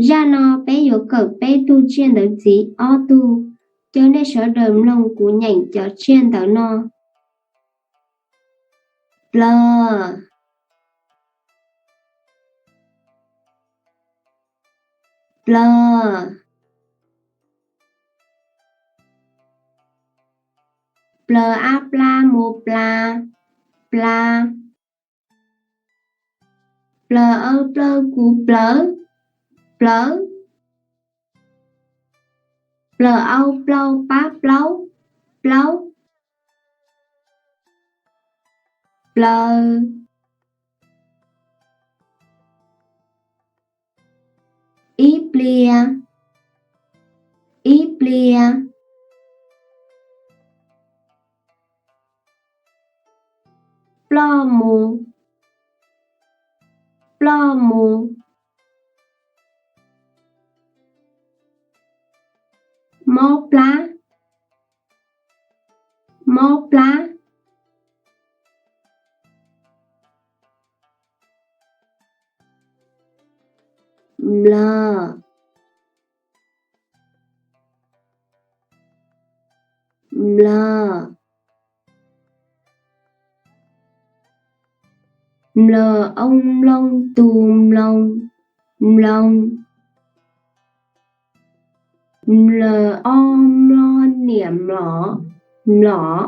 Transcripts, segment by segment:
Zaj no peb yuav kawm peb tug tsiaj ntawv txiv ob tug. Caw nej sawv daws mloog kuv nyeem cov tsiaj ntawv no. Plaws. Plaws. Plaws a pla mu pla. Pla. Plaws aw plaws kuv plawv. Plawv. Plaws au plaus pab plaub. Plaub. Plaws. Ib pliag. Ib pliag. Ploj mus. Ploj mus. Mob plab. Mob plab. Mlawg. Mlawg. Mlawg oo mloog tus mloog. Mloog. Mlawg o mlo niam mlom. Mlom.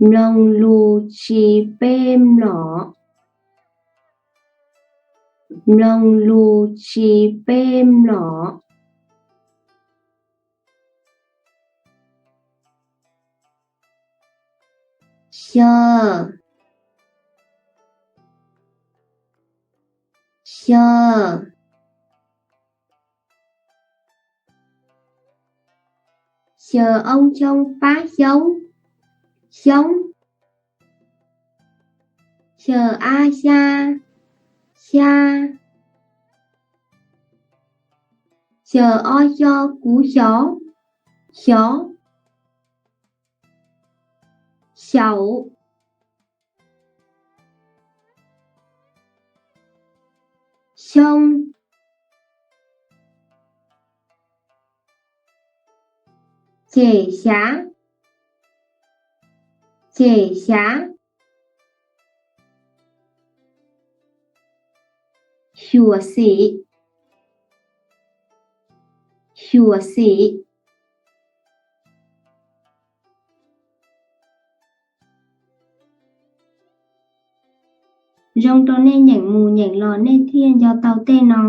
Mloog lus tsis peb mlom. Mloog lus tsis peb mlom. Xyaw. Xyaw. Xyaw oo xyoo pab xyoob. Xyoob. Xyaw a xya. Xya. Xyaw o xyo kuv xyaum. Xyaum. Xyaum. Xyoo. Cem xyav. Cem xyav. Xyuam xim. Xyuam xim. Zoo rau nej nyeem mus nyeem los nej thiaj nco tau tej no.